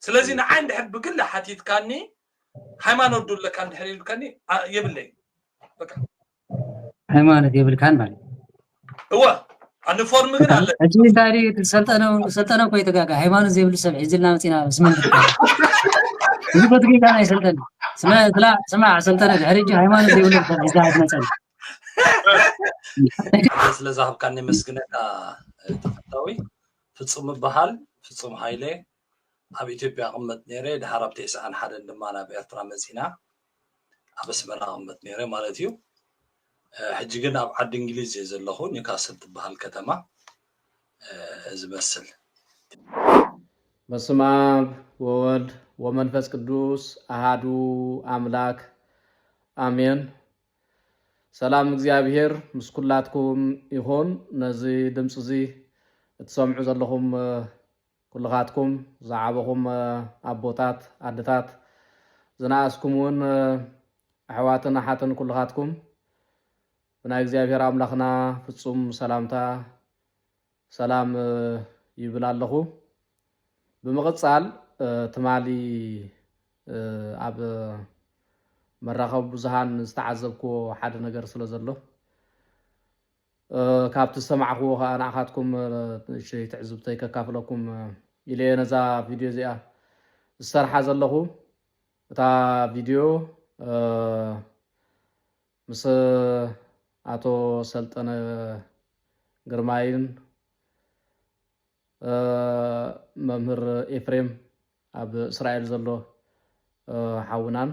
ስለዚ ንዓይ እንድሕር ብግለ ሓቲትካኒ፣ ሃይማኖት ዶ ኣለካ እንድሕር ኢልካኒ፣ ኣ- የብለይ። በቃ። ሃይማኖት የብልካን ማለት እዩ። እወ፣ ኣነ ፎርም ግን ኣለ። ሕጂ እንታይ ድዩ እቲ ሰልጠነ? ሰልጠነ እኮ ይተጋጋ። ሃይማኖት ዘይብሉ ሰብ ሒዝልና መፂና ስመን ትካ እዚ እኮ ትጌጋ ናይ ሰልጠነ። ስማ ስላ ስማ ሰልጠነ፣ ድሕሪ ሕጂ ሃይማኖት ዘይብሉ ሰብ ሒዝና ኣይትመፀን። ስለ ዝሃብካኒ መስግነካ። ተፈታዊ ፍጹም እበሃል፣ ፍጹም ሃይለ። ኣብ ኢትዮጵያ እቕመጥ ነይረ፣ ድሓር ኣብ ተስዓን ሓደን ድማ ናብ ኤርትራ መጺና፣ ኣብ ኣስመራ እቕመጥ ነይረ ማለት እዩ። ሕጂ ግን ኣብ ዓዲ እንግሊዝ እየ ዘለኹ፣ ኒውካስል ትበሃል ከተማ። ዝመስል። በስመ አብ ወወልድ ወመንፈስ ቅዱስ አሃዱ አምላክ አሜን። ሰላም እግዚኣብሔር ምስ ኩላትኩም ይኹን። ነዚ ድምፂ እዚ እትሰምዑ ዘለኹም ኩልኻትኩም ዝዓበኹም ኣቦታት፣ ኣድታት፣ ዝነኣስኩም እውን ኣሕዋትን ኣሓትን ኩልኻትኩም ብናይ እግዚኣብሔር ኣምላኽና ፍጹም ሰላምታ ሰላም ይብል ኣለኹ። ብምቕጻል ትማሊ ኣብ መራኸቢ ብዙሃን ዝተዓዘብክዎ ሓደ ነገር ስለ ዘሎ ካብቲ ዝሰማዕክዎ ከዓ ንዓኻትኩም ንእሽተይ ትዕዝብተይ ከካፍለኩም ኢለ እየ ነዛ ቪድዮ እዚኣ ዝሰርሓ ዘለኹ። እታ ቪድዮ ምስ ኣቶ ሰልጠነ ግርማይን መምህር ኤፍሬም ኣብ እስራኤል ዘሎ ሓውናን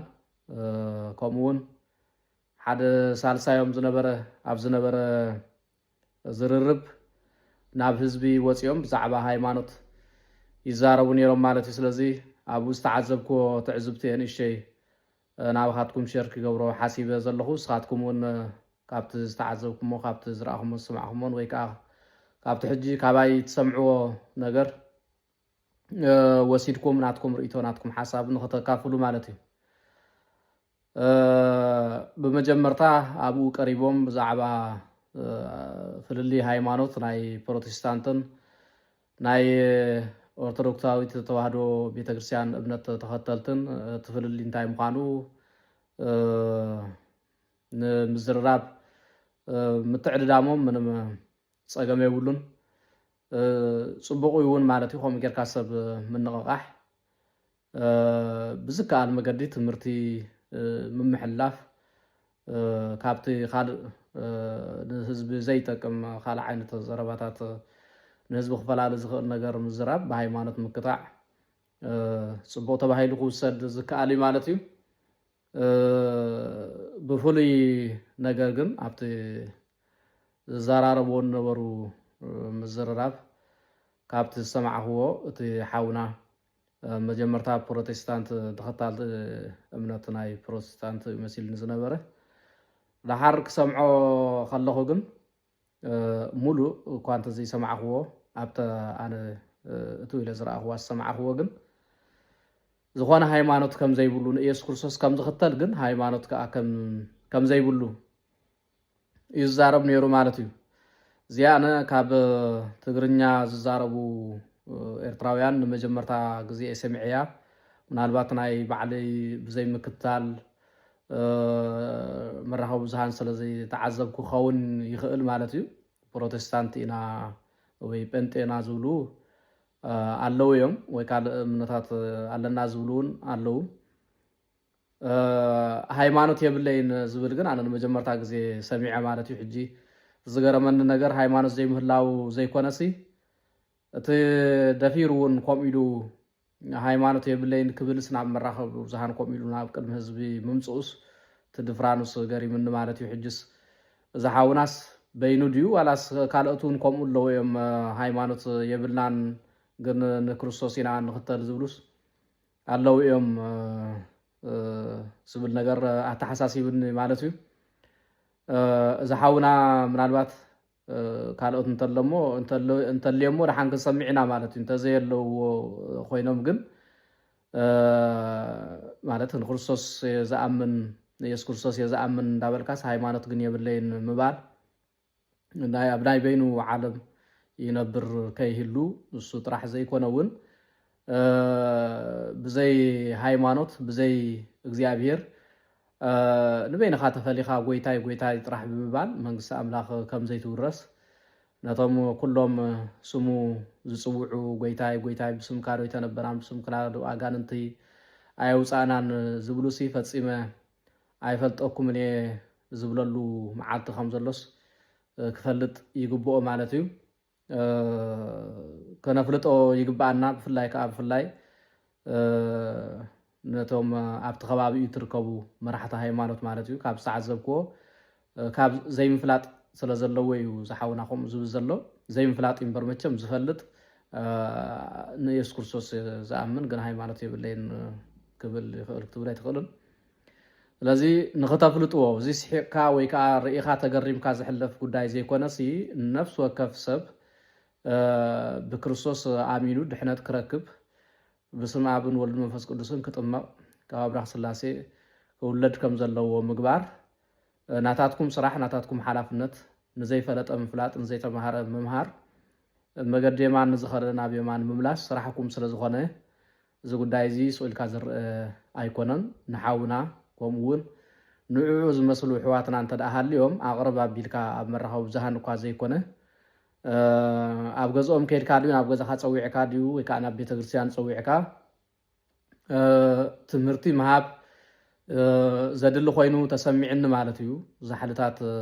ከምኡ እውን ሓደ ሳልሳዮም ዝነበረ ኣብ ዝነበረ ዝርርብ ናብ ህዝቢ ወፂኦም ብዛዕባ ሃይማኖት ይዛረቡ ነይሮም ማለት እዩ። ስለዚ ኣብኡ ዝተዓዘብክዎ ትዕዝብቲ እየ ንእሽተይ ናባኻትኩም ሸር ክገብሮ ሓሲበ ዘለኹ። ንስኻትኩም እውን ካብቲ ዝተዓዘብኩሞ ካብቲ ዝረኣኹሞ ዝሰማዕኩሞን ወይ ከዓ ካብቲ ሕጂ ካባይ ትሰምዕዎ ነገር ወሲድኩም ናትኩም ርእይቶ ናትኩም ሓሳብ ንክተካፍሉ ማለት እዩ። ብመጀመርታ ኣብኡ ቀሪቦም ብዛዕባ ፍልልይ ሃይማኖት ናይ ፕሮቴስታንትን ናይ ኦርቶዶክሳዊት ተዋህዶ ቤተክርስትያን እምነት ተኸተልትን እቲ ፍልልይ እንታይ ምዃኑ ንምዝርራብ ምትዕድዳሞም ምንም ፀገም የብሉን። ፅቡቕ እውን ማለት እዩ። ከምኡ ጌርካ ሰብ ምንቕቓሕ ብዝከኣል መገዲ ትምህርቲ ምምሕልላፍ ካብቲ ካልእ ንህዝቢ ዘይጠቅም ካልእ ዓይነት ዘረባታት ንህዝቢ ክፈላለ ዝኽእል ነገር ምዝራብ ብሃይማኖት ምክታዕ ፅቡቕ ተባሂሉ ክውሰድ ዝከኣል እዩ ማለት እዩ። ብፍሉይ ነገር ግን ኣብቲ ዝዘራረብዎ ዝነበሩ ምዝርራብ ካብቲ ዝሰማዕክዎ እቲ ሓውና መጀመርታ ፕሮቴስታንት ተኸታልቲ እምነት ናይ ፕሮቴስታንት መሲልኒ ዝነበረ ድሓር ክሰምዖ ከለኹ ግን ሙሉእ እኳ እንተዘይሰማዕክዎ ኣብተ ኣነ እቱ ኢለ ዝረኣኽዋ ዝሰማዕክዎ ግን ዝኾነ ሃይማኖት ከም ዘይብሉ ንኢየሱስ ክርስቶስ ከም ዝኽተል ግን ሃይማኖት ከዓ ከም ዘይብሉ እዩ ዝዛረብ ነይሩ ማለት እዩ። እዚኣነ ካብ ትግርኛ ዝዛረቡ ኤርትራውያን ንመጀመርታ ግዜ እየ ሰሚዐያ። ምናልባት ናይ ባዕለይ ብዘይምክትታል መራኸቢ ብዙሃን ስለ ዘይተዓዘብኩ ክኸውን ይኽእል ማለት እዩ። ፕሮቴስታንት ኢና ወይ ጴንጤ ኢና ዝብሉ ኣለዉ እዮም፣ ወይ ካልእ እምነታት ኣለና ዝብሉ እውን ኣለዉ። ሃይማኖት የብለይን ዝብል ግን ኣነ ንመጀመርታ ግዜ ሰሚዐ ማለት እዩ። ሕጂ ዝገረመኒ ነገር ሃይማኖት ዘይምህላው ዘይኮነሲ እቲ ደፊሩ እውን ከምኡ ኢሉ ሃይማኖት የብለይን ክብልስ ናብ መራኸቢ ብዙሃን ከምኡ ኢሉ ናብ ቅድሚ ህዝቢ ምምፅኡስ እቲ ድፍራኑስ ገሪምኒ ማለት እዩ። ሕጅስ እዚ ሓውናስ በይኑ ድዩ ዋላስ ካልኦት እውን ከምኡ ኣለዉ እዮም ሃይማኖት የብልናን ግን ንክርስቶስ ኢና ንኽተል ዝብሉስ ኣለዉ እዮም ዝብል ነገር ኣተሓሳሲብኒ ማለት እዩ። እዚ ሓውና ምናልባት ካልኦት እንተለሞ እንተልዮሞ ደሓን ክንሰምዕ ኢና ማለት እዩ። እንተዘየለውዎ ኮይኖም ግን ማለት ንክርስቶስ ዝኣምን ንየሱስ ክርስቶስ እየ ዝኣምን እንዳበልካስ ሃይማኖት ግን የብለይን ምባል ናይ ኣብ ናይ በይኑ ዓለም ይነብር ከይህሉ እሱ ጥራሕ ዘይኮነ እውን ብዘይ ሃይማኖት፣ ብዘይ እግዚኣብሔር፣ እ፣ ንበይንኻ ተፈሊኻ ጎይታይ፣ ጎይታይ ጥራሕ ብምባል መንግስቲ ኣምላኽ ከም ዘይትውረስ፣ ነቶም ኩሎም ስሙ ዝጽውዑ፣ ጎይታይ፣ ጎይታይ፣ ብስምካ ዶ ኣይተነበናን፣ ብስምካ ዶ ኣጋንንቲ ኣየውጻእናን ዝብሉሲ ፈጺመ ኣይፈልጠኩምን እየ ዝብለሉ መዓልቲ ከም ዘሎስ፣ እ፣ ክፈልጥ ይግብኦ ማለት እዩ። እ፣ ከነፍልጦ ይግብኣና። ብፍላይ ከኣ፣ ብፍላይ፣ እ፣ ነቶም ኣብቲ ከባቢኡ ትርከቡ መራሕቲ ሃይማኖት ማለት እዩ፣ ካብ ዝተዓዘብክዎ፣ እ፣ ካብ ዘይምፍላጥ ስለ ዘለዎ እዩ ዝሓውና ከምኡ ዝብል ዘሎ። ዘይምፍላጥ እዩ እምበር፣ መቸም ዝፈልጥ፣ እ፣ ንየሱስ ክርስቶስ ዝኣምን ግን ሃይማኖት የብለይን ክብል ይኽእል፣ ክትብል ኣይትኽእልን። ስለዚ ንኽተፍልጥዎ፣ እዚ ስሒቕካ ወይ ከኣ ርኢኻ ተገሪምካ ዝሕለፍ ጉዳይ ዘይኮነሲ፣ ነፍሲ ወከፍ ሰብ፣ እ፣ ብክርስቶስ ኣሚኑ ድሕነት ክረክብ፣ ብስም ኣብን ወልድን መንፈስ ቅዱስን ክጥመቕ፣ ካብ ኣብራኽ ስላሴ ክውለድ ከም ዘለዎ ምግባር፣ እ፣ ናታትኩም ስራሕ፣ ናታትኩም ሓላፍነት፣ ንዘይፈለጠ ምፍላጥ፣ ንዘይተማሃረ ምምሃር፣ መገዲ የማን ንዝኸደ ናብ የማን ምምላስ ስራሕኩም ስለ ዝኾነ፣ እዚ ጉዳይ እዚ ስቕ ኢልካ ዝረአ ኣይኮነን። ንሓውና፣ ከምኡ እውን ንዕኡ ዝመስሉ ኣሕዋትና እንተ ደኣ ሃልዮም፣ ኣቕርብ ኣቢልካ ኣብ መራኸቢ ብዙሃን እኳ ዘይኮነ፣ እ፣ ኣብ ገዝኦም ከይድካ ድዩ፣ ናብ ገዛኻ ጸዊዕካ ድዩ፣ ወይ ከኣ ናብ ቤተ ክርስቲያን ጸዊዕካ፣ እ፣ ትምህርቲ ምሃብ፣ እ፣ ዘድሊ ኮይኑ ተሰሚዕኒ ማለት እዩ። ዛሕልታት፣ እ፣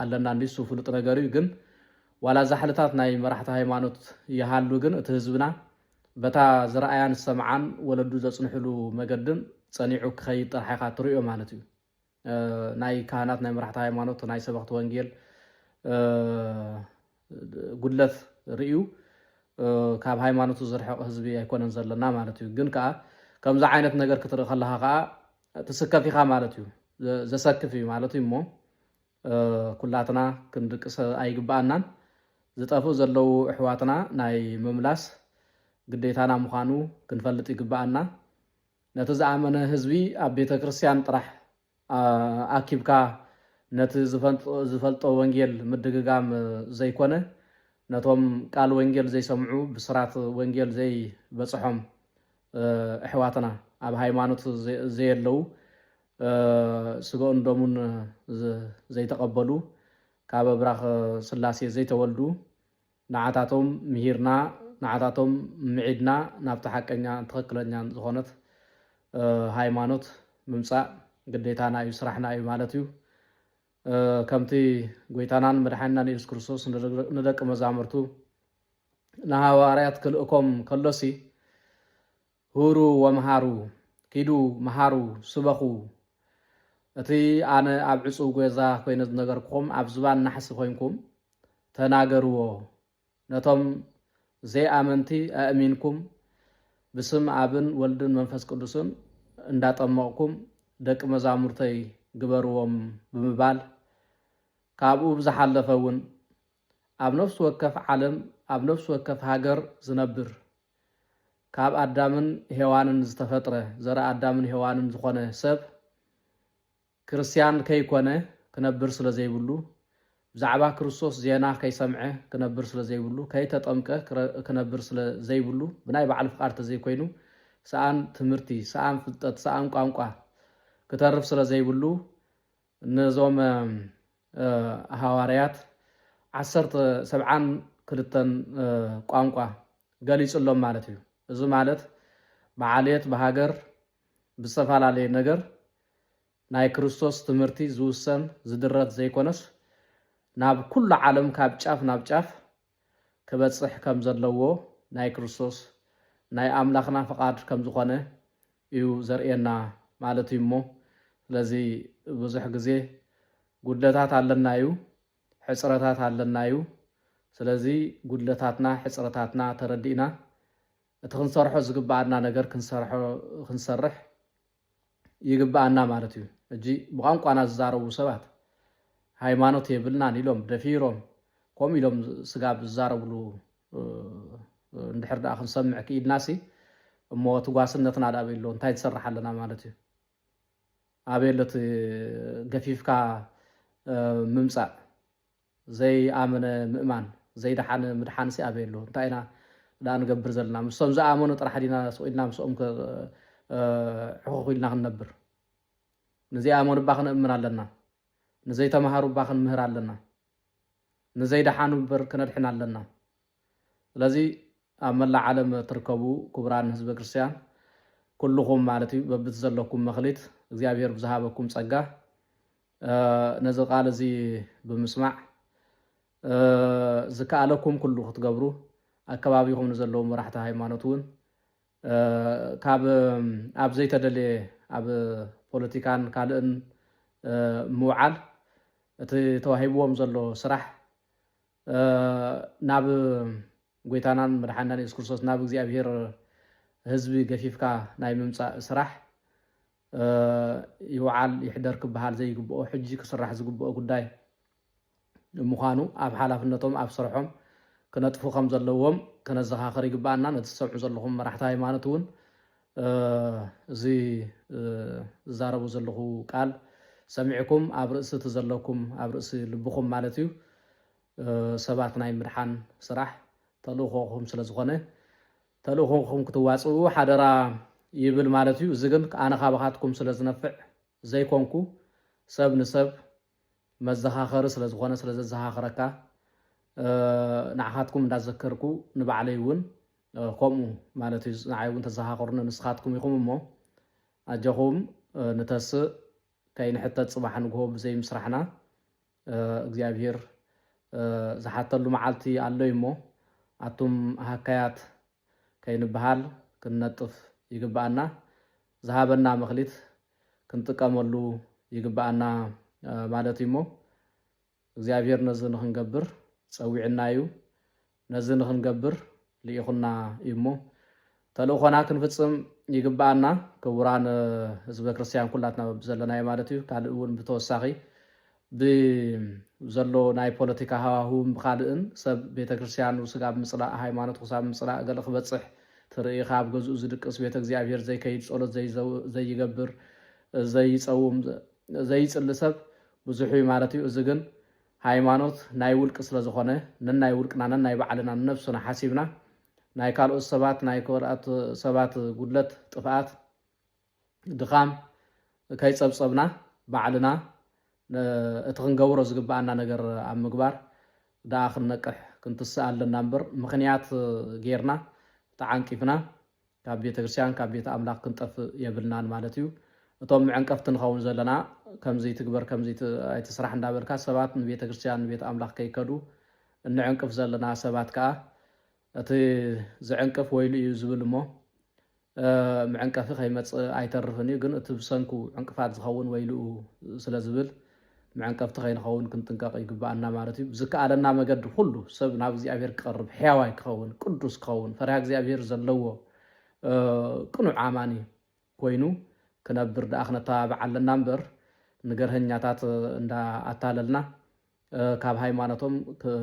ኣለና እንዲሱ ፍሉጥ ነገር እዩ። ግን ዋላ ዛሕልታት ናይ መራሕቲ ሃይማኖት ይሃሉ፣ ግን እቲ ህዝብና በታ ዝረኣያን ዝሰምዓን ወለዱ ዘጽንሕሉ መገድን ጸኒዑ ክኸይድ ጥራሕ ኢኻ ትርእዮ ማለት እዩ። እ፣ ናይ ካህናት፣ ናይ መራሕቲ ሃይማኖት፣ ናይ ሰበኽቲ ወንጌል፣ እ፣ ጉድለት ርእዩ፣ እ፣ ካብ ሃይማኖቱ ዝርሕቕ ህዝቢ ኣይኮነን ዘለና ማለት እዩ። ግን ከኣ ከምዚ ዓይነት ነገር ክትርኢ ከለኻ ከኣ ትስከፍ ኢኻ ማለት እዩ። ዘ-፣ ዘሰክፍ እዩ ማለት እዩ። እሞ፣ እ፣ ኩላትና ክንድቅስ ኣይግብኣናን። ዝጠፍኡ ዘለዉ ኣሕዋትና ናይ ምምላስ ግዴታና ምዃኑ ክንፈልጥ ይግብኣና። ነቲ ዝኣመነ ህዝቢ ኣብ ቤተ ክርስቲያን ጥራሕ፣ ኣ-፣ ኣኪብካ ነቲ ዝፈልጦ፣ ዝፈልጦ ወንጌል ምድግጋም ዘይኮነ፣ ነቶም ቃል ወንጌል ዘይሰምዑ፣ ብስራት ወንጌል ዘይበጽሖም፣ እ፣ ኣሕዋትና፣ ኣብ ሃይማኖት ዘ-፣ ዘየለዉ፣ እ፣ ስጋኡን ደሙን ዘ-፣ ዘይተቐበሉ፣ ካብ ኣብራኽ ስላሴ ዘይተወልዱ፣ ንዓታቶም ምሂርና፣ ንዓታቶም ምዒድና፣ ናብቲ ሓቀኛ ትኽክለኛ ዝኾነት፣ እ፣ ሃይማኖት ምምጻእ ግዴታና እዩ፣ ስራሕና እዩ ማለት እዩ። እ፣ ከምቲ ጎይታናን መድሓኒናን የሱስ ክርስቶስ ንደግ-፣ ንደቂ መዛሙርቱ፣ ንሃዋርያት ክልእኮም ከሎሲ፣ ሁሩ ወመሃሩ፣ ኪዱ መሃሩ፣ ስበኹ። እቲ ኣነ ኣብ ዕጹው ገዛ ኮይነ ዝነገርኩኹም፣ ኣብ ዝባን ናሕሲ ኮይንኩም ተናገርዎ። ነቶም ዘይኣመንቲ ኣእሚንኩም፣ ብስም ኣብን ወልድን መንፈስ ቅዱስን እንዳጠመቕኩም፣ ደቂ መዛሙርተይ ግበርዎም ብምባል፣ ካብኡ ብዝሓለፈ እውን፣ ኣብ ነፍሲ ወከፍ ዓለም፣ ኣብ ነፍሲ ወከፍ ሃገር ዝነብር፣ ካብ ኣዳምን ሄዋንን ዝተፈጥረ፣ ዘርኢ ኣዳምን ሄዋንን ዝኾነ ሰብ፣ ክርስትያን ከይኮነ ክነብር ስለ ዘይብሉ፣ ብዛዕባ ክርስቶስ ዜና ከይሰምዐ ክነብር ስለ ዘይብሉ፣ ከይተጠምቀ ክረ-፣ ክነብር ስለ ዘይብሉ፣ ብናይ ባዕሉ ፍቓድ ተዘይኮይኑ፣ ሰኣን ትምህርቲ፣ ሰኣን ፍልጠት፣ ሰኣን ቋንቋ ክተርፍ ስለ ዘይብሉ፣ ነዞም፣ እ፣ ሃዋርያት ዓሰርተ፣ ሰብዓን ክልተን፣ እ፣ ቋንቋ ገሊጹሎም ማለት እዩ። እዚ ማለት ብዓሌት፣ ብሃገር፣ ብዝተፈላለየ ነገር ናይ ክርስቶስ ትምህርቲ ዝውሰን ዝድረት ዘይኮነስ፣ ናብ ኩሉ ዓለም ካብ ጫፍ ናብ ጫፍ ክበጽሕ ከም ዘለዎ ናይ ክርስቶስ ናይ ኣምላኽና ፍቓድ ከም ዝኾነ እዩ ዘርእየና ማለት እዩ። እሞ ስለዚ ብዙሕ ግዜ ጉድለታት ኣለና እዩ፣ ሕጽረታት ኣለና እዩ። ስለዚ ጉድለታትና፣ ሕጽረታትና ተረዲእና እቲ ክንሰርሖ ዝግብኣና ነገር ክንሰርሖ፣ ክንሰርሕ ይግብኣና ማለት እዩ። ሕጂ ብቋንቋና ዝዛረቡ ሰባት ሃይማኖት የብልናን ኢሎም ደፊሮም ከምኡ ኢሎም ስጋብ ዝዛረብሉ፣ እ፣ እንድሕር ደኣ ክንሰምዕ ክኢልናሲ፣ እሞ እቲ ጓስነትና ደኣ ኣበይ ኣሎ? እንታይ ትሰርሕ ኣለና ማለት እዩ? ኣበይ ኣሎ እቲ ገፊፍካ፣ እ፣ ምምጻእ? ዘይኣመነ ምእማን፣ ዘይደሓነ ምድሓንሲ ኣበይ ኣሎ? እንታይ ኢና ደኣ ንገብር ዘለና? ምስቶም ዝኣመኑ ጥራሕ ዲና ስቕ ኢልና ምስኦም ከ-፣ እ፣ ሕኹኽ ኢልና ክንነብር። ንዘይኣመኑባ ክንእምን ኣለና። ንዘይተማሃሩባ ክንምህር ኣለና። ንዘይደሓኑ እምበር ክነድሕን ኣለና። ስለዚ ኣብ መላእ ዓለም እትርከቡ ክቡራን ህዝበ ክርስቲያን ኩልኹም ማለት እዩ፣ በብቲ ዘለኩም መኽሊት እግዚኣብሔር ብዝሃበኩም ጸጋ፣ እ፣ ነዚ ቃል እዚ ብምስማዕ፣ እ፣ ዝከኣለኩም ኩሉ ክትገብሩ፣ ኣከባቢኹም ንዘለዉ መራሕቲ ሃይማኖት እውን፣ እ፣ ካብ ኣብ ዘይተደልየ ኣብ ፖለቲካን ካልእን፣ እ፣ ምውዓል፣ እቲ ተዋሂብዎም ዘሎ ስራሕ፣ እ፣ ናብ ጎይታናን መድሓናን የሱስ ክርስቶስ፣ ናብ እግዚኣብሔር ህዝቢ ገፊፍካ ናይ ምምጻእ ስራሕ፣ እ፣ ይውዓል ይሕደር ክበሃል ዘይግብኦ፣ ሕጂ ክስራሕ ዝግብኦ ጉዳይ ምዃኑ፣ ኣብ ሓላፍነቶም ኣብ ስርሖም ክነጥፉ ከም ዘለዎም ከነዘኻኽር ይግብኣና። ነቲ ትሰምዑ ዘለኹም መራሕቲ ሃይማኖት እውን፣ እ፣ እዚ፣ እ፣ ዝዛረቦ ዘለኹ ቃል ሰሚዕኩም ኣብ ርእሲ እቲ ዘለኩም፣ ኣብ ርእሲ ልብኹም ማለት እዩ፣ እ፣ ሰባት ናይ ምድሓን ስራሕ ተልእኾኹም ስለ ዝኾነ፣ ተልእኾኹም ክትዋፅኡ ሓደራ ይብል ማለት እዩ። እዚ ግን ኣነ ካባኻትኩም ስለ ዝነፍዕ ዘይኮንኩ፣ ሰብ ንሰብ መዘኻኸሪ ስለ ዝኾነ፣ ስለ ዘዘኻኽረካ፣ እ፣ ንዓኻትኩም እንዳዘከርኩ፣ ንባዕለይ እውን፣ እ፣ ከምኡ ማለት እዩ። ንዓይ እውን ተዘኻኽሩኒ ንስኻትኩም ኢኹም እሞ፣ ኣጆኹም፣ እ፣ ንተስእ፣ ከይንሕተት ጽባሕ ንግሆ ብዘይ ምስራሕና፣ እ፣ እግዚኣብሔር፣ እ፣ ዝሓተሉ መዓልቲ ኣሎ እዩ እሞ፣ ኣቱም ሃካያት ከይንበሃል ክንነጥፍ ይግብኣና። ዝሃበና መኽሊት ክንጥቀመሉ ይግብኣና፣ እ፣ ማለት እዩ እሞ፣ እግዚኣብሔር ነዚ ንኽንገብር ጸዊዕና እዩ። ነዚ ንኽንገብር ልኢኹና እዩ እሞ፣ ተልእኾና ክንፍጽም ይግብኣና። ክቡራን፣ እ፣ ህዝበ ክርስቲያን ኩላትና በብዘለናዮ ማለት እዩ። ካልእ እውን ብተወሳኺ ብዘሎ ናይ ፖለቲካ ሃዋህውን ብኻልእን ሰብ ቤተ ክርስቲያኑ ስጋብ ምጽላእ፣ ሃይማኖት ክሳብ ምጽላእ፣ ገለ ክበጽሕ ትርኢ፣ ካብ ገዝኡ ዝድቅስ፣ ቤተ እግዚኣብሔር ዘይከይድ፣ ጸሎት ዘይዘው-፣ ዘይገብር፣ ዘይጸውም፣ ዘይጽሊ ሰብ ብዙሕ እዩ ማለት እዩ። እዚ ግን ሃይማኖት ናይ ውልቂ ስለ ዝኾነ፣ ነናይ ውልቅና፣ ነናይ ባዕልና፣ ንነብስና ሓሲብና፣ ናይ ካልኦት ሰባት፣ ናይ ካልኦት ሰባት ጉድለት፣ ጥፍኣት፣ ድኻም ከይጸብጸብና፣ ባዕልና ነ-፣ እቲ ክንገብሮ ዝግብኣና ነገር ኣብ ምግባር ደኣ ክንነቅሕ፣ ክንትስእ ኣለና እምበር፣ ምኽንያት ጌርና፣ ተዓንቂፍና፣ ካብ ቤተ ክርስቲያን፣ ካብ ቤተ ኣምላኽ ክንጠፍእ የብልናን ማለት እዩ። እቶም መዐንቀፍቲ ንኸውን ዘለና፣ ከምዚ ትግበር፣ ከምዚ ት-፣ ኣይትስራሕ እንዳበልካ፣ ሰባት ንቤተ ክርስቲያን፣ ንቤተ ኣምላኽ ከይከዱ እንዕንቅፍ ዘለና ሰባት ከኣ፣ እቲ ዝዕንቅፍ ወይሉ እዩ ዝብል እሞ፣ እ፣ መዐንቀፊ ከይመጽእ ኣይተርፍን እዩ። ግን እቲ ብሰንኩ ዕንቅፋት ዝኸውን ወይልኡ ስለ ዝብል፣ መዐንቀፍቲ ከይንኸውን ክንጥንቀቕ ይግብኣና ማለት እዩ። ብዝከኣለና መገዲ ኩሉ ሰብ ናብ እግዚኣብሔር ክቐርብ፣ ሕያዋይ ክኸውን፣ ቅዱስ ክኸውን፣ ፈሪሃ እግዚኣብሔር ዘለዎ፣ እ፣ ቅኑዕ ኣማኒ ኮይኑ ክነብር ደኣ ክነተባብዕ ኣለና እምበር፣ ንገርሀኛታት እንዳ ኣታለልና፣ እ፣ ካብ ሃይማኖቶም ክ-፣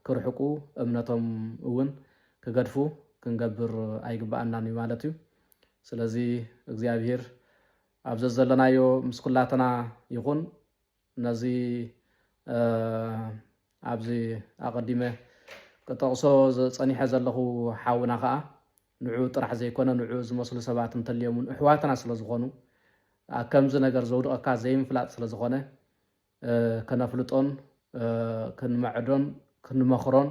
ክርሕቁ፣ እምነቶም እውን ክገድፉ ክንገብር ኣይግብኣናን እዩ ማለት እዩ። ስለዚ እግዚኣብሔር ኣብ ዘዘለናዮ ምስ ኩላትና ይኹን። ነዚ፣ እ፣ ኣብዚ ኣቐዲመ ክጠቕሶ ዝጸኒሐ ዘለኹ ሓውና ኸኣ፣ ንዑ ጥራሕ ዘይኮነ፣ ንዑ ዝመስሉ ሰባት እንተልዮምን፣ ኣሕዋትና ስለ ዝኾኑ፣ ኣብ ከምዚ ነገር ዘውድቐካ ዘይምፍላጥ ስለ ዝኾነ፣ እ፣ ከነፍልጦን፣ እ፣ ክንመዕዶን፣ ክንመኽሮን፣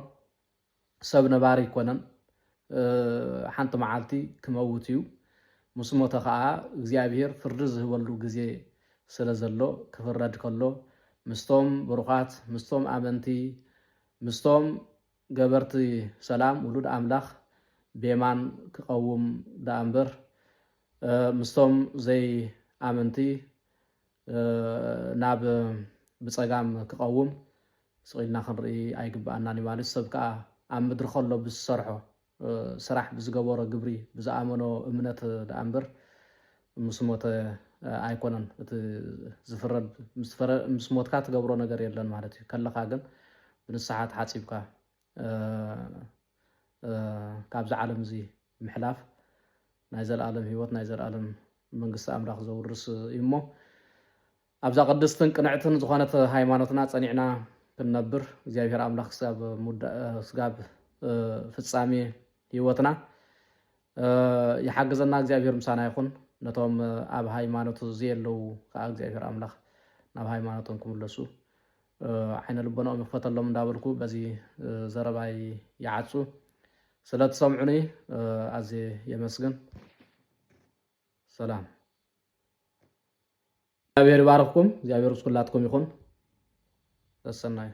ሰብ ነባሪ ኣይኮነን። እ፣ ሓንቲ መዓልቲ ክመውት እዩ። ምስ ሞተ ኸኣ እግዚኣብሔር ፍርዲ ዝህበሉ ግዜ ስለ ዘሎ፣ ክፍረድ ከሎ፣ ምስቶም ብሩኻት፣ ምስቶም ኣመንቲ፣ ምስቶም ገበርቲ ሰላም፣ ውሉድ ኣምላኽ ቤማን ክቐውም ደኣ እምበር፣ እ፣ ምስቶም ዘይኣመንቲ፣ እ፣ ናብ ብጸጋም ክቐውም ስቕ ኢልና ክንርኢ ኣይግብኣናን እዩ ማለት እዩ። ሰብ ከኣ ኣብ ምድሪ ከሎ ብዝሰርሖ፣ እ፣ ስራሕ፣ ብዝገበሮ ግብሪ፣ ብዝኣመኖ እምነት ደኣ እምበር ምስ ሞተ፣ እ፣ ኣይኮነን እቲ ዝፍረድ። ምስ ፈረ-፣ ምስ ሞትካ ትገብሮ ነገር የለን ማለት እዩ። ከለኻ ግን ብንስሓ ተሓጺብካ፣ እ፣ እ፣ ካብዚ ዓለም እዚ ምሕላፍ ናይ ዘለኣለም ህይወት፣ ናይ ዘለኣለም መንግስቲ ኣምላኽ ዘውርስ እዩ እሞ፣ ኣብዛ ቅድስትን ቅንዕትን ዝኾነት ሃይማኖትና ጸኒዕና ክንነብር እግዚኣብሔር ኣምላኽ ስጋብ ሙዳ-፣ ስጋብ፣ እ፣ ፍጻሜ ህይወትና፣ እ፣ ይሓግዘና። እግዚኣብሔር ምሳና ይኹን። ነቶም ኣብ ሃይማኖት ዘየለዉ ከዓ እግዚኣብሔር ኣምላኽ ናብ ሃይማኖቶም ክምለሱ ዓይነ ልቦናኦም ይኽፈተሎም እንዳበልኩ በዚ ዘረባይ ይዓጹ። ስለትሰምዑኒ ኣዝየ የመስግን። ሰላም። እግዚኣብሔር ይባርኽኩም። እግዚኣብሔር ምስ ኩላትኩም ይኹን። ሰሰናዩ።